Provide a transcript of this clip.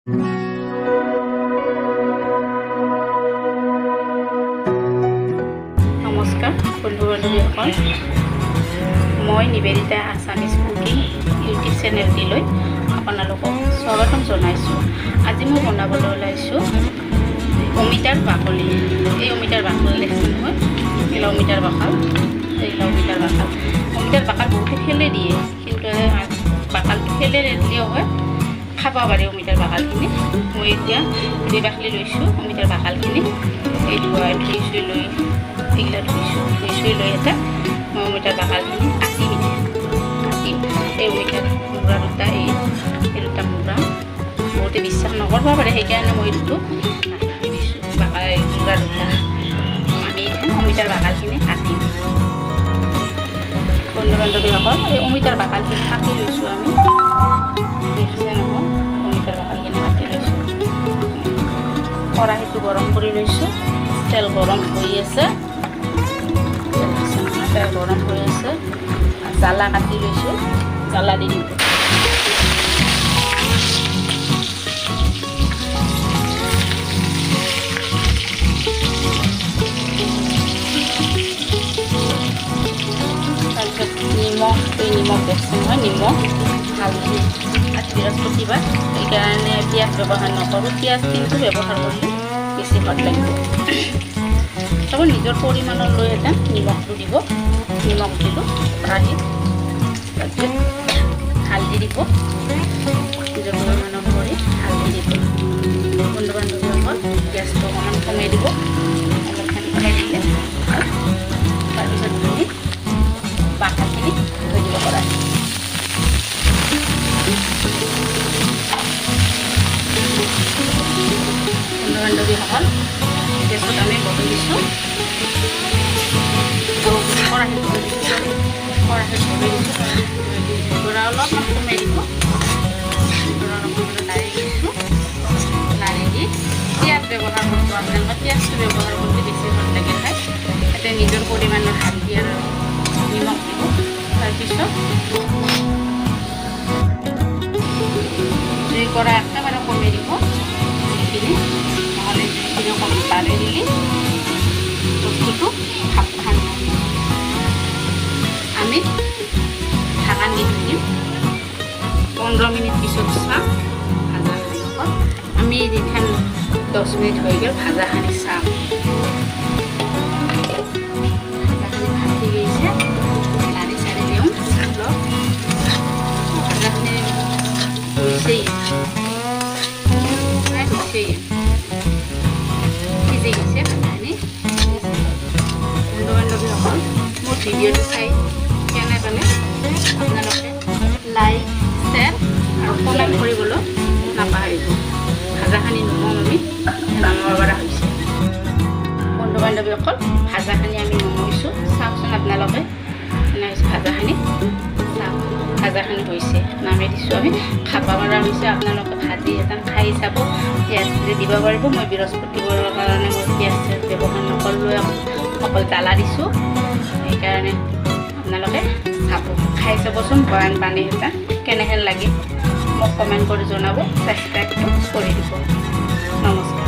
নমস্কাৰ বন্ধু বান্ধৱীসকল, মই নিবেদিতা আছামিজ কুকিং ইউটিউব চেনেলটিলৈ আপোনালোকক স্বাগতম জনাইছোঁ। আজি মই বনাবলৈ ওলাইছোঁ অমিতাৰ বাকলি। এই অমিতাৰ বাকলি দেখিছে নহয়, এইগিলা অমিতাৰ বাকাল, এইগিলা অমিতাৰ বাকাল। অমিতাৰ বাকাল বহুতে ফেলে দিয়ে, কিন্তু বাকালটো ফেলে নিদিলেও হয়, খাব পাৰি অমিতাৰ বাকালখিনি। মই এতিয়া ধুই বাকলি লৈছোঁ অমিতাৰ বাকালখিনি। এই ধুৱাই ধুই চুই লৈ এইগিলা ধুইছোঁ, ধুই চুই লৈ এটা মই অমিতাৰ বাকালখিনি কাটিম। এতিয়া কাটিম এই অমিতাৰ মূৰা দুটা, এই দুটা মূৰা বহুতে বিশ্বাস নকৰিব পাৰে, সেইকাৰণে মই এইটো কাটি দিছোঁ বাকাল মূৰা দুটা। আমি এতিয়া অমিতাৰ বাকালখিনি কাটিম। বন্ধু বান্ধৱীসকল, এই অমিতাৰ বাকালখিনি কাটি লৈছোঁ আমি, দেখিছে নহয়, অমিতাৰ বাকালখিনি কাটি লৈছোঁ। খৰাহীটো গৰম কৰি লৈছোঁ, তেল গৰম হৈ আছে, তেল গৰম হৈ আছে। জ্বালা কাটি লৈছোঁ, জ্বালা দি দিম। তাৰপিছত নিমখ, এই নিমখ দেখছে নহয়, নিমখ, হালধি। আজি বৃহস্পতিবাৰ, সেইকাৰণে পিঁয়াজ ব্যৱহাৰ নকৰোঁ। পিঁয়াজ কিন্তু ব্যৱহাৰ কৰিলে বেছি সোৱাদ লাগিব। তাৰপৰা নিজৰ পৰিমাণৰ লৈ এটা নিমখটো দিব। নিমখ দিলোঁ কেৰাহীত, তাৰপিছত হালধি দিব, নিজৰ পৰিমাণৰ কৰি হালধি দিব। বন্ধু বান্ধৱীসকল, গেছটো অকণমান কমাই দিব, অলপমান কমাই দিলে তাৰপিছত আপুনি বাকালখিনি থৈ দিব কেৰাহীত। বন্ধু বান্ধৱীসকল, গেছত আমি বহাই দিছোঁ, কেৰাহীত বহাই দিছোঁ, কেৰাহীত বহাই দিছোঁ। জোৰা অলপমান কমাই দিব, জোৰা অলপমান লাৰি দিছোঁ। লাৰি দি পিঁয়াজ ব্যৱহাৰ কৰিব আপোনালোকে, পিঁয়াজটো ব্যৱহাৰ কৰিলে বেছি ভাল লাগে খাই। তাতে নিজৰ পৰিমাণৰ হালধি আৰু নিমখ দিব। তাৰপিছত জুই কৰা একেবাৰে কমাই দিব জুইখিনি, নহ'লে জুইখিনি কম বাঢ়ি দিলে বস্তুটো ভাপ খান। আমি ঢাকান দি থৈ দিম। 15 মিনিট পিছত চাম ভাজাখিনি। আমি যেতিয়া 10 মিনিট হৈ গ'ল, ভাজাখিনি চাম। ভাজাখিনি ভাজি গৈছে, লাৰি চাৰি দিওঁ অলপ। ভাজাখিনি হৈছেই, প্ৰায় হৈছেই, সিজি গৈছে ভাজাখিনি। বন্ধু বান্ধৱীসকল, মোৰ ভিডিঅ'টো চাই কেনে পালে আপোনালোকে লাইক, শ্বেয়াৰ আৰু কমেণ্ট কৰিবলৈ নাপাহৰিব। ভাজাখিনি নমাম, আমি নমাব পৰা হৈছে। বন্ধু বান্ধৱীসকল, ভাজাখিনি আমি নমাইছোঁ। চাওকচোন আপোনালোকে কেনে হৈছে ভাজাখিনি, চাওক ভাজাখিনি হৈছে, নামি দিছোঁ। আমি খাব পৰা হৈছে। আপোনালোকে ভাজি এটা খাই চাব, পিঁয়াজ দিব পাৰিব। মই বৃহস্পতিবাৰৰ কাৰণে মই পিঁয়াজ ব্যৱহাৰ নকৰিলোঁ, অকল জ্বালা দিছোঁ। সেইকাৰণে আপোনালোকে চাব, খাই চাবচোন বান এটা কেনেহেন লাগে মোক কমেণ্ট কৰি জনাব, ছাবস্ক্ৰাইবটো কৰি দিব। নমস্কাৰ।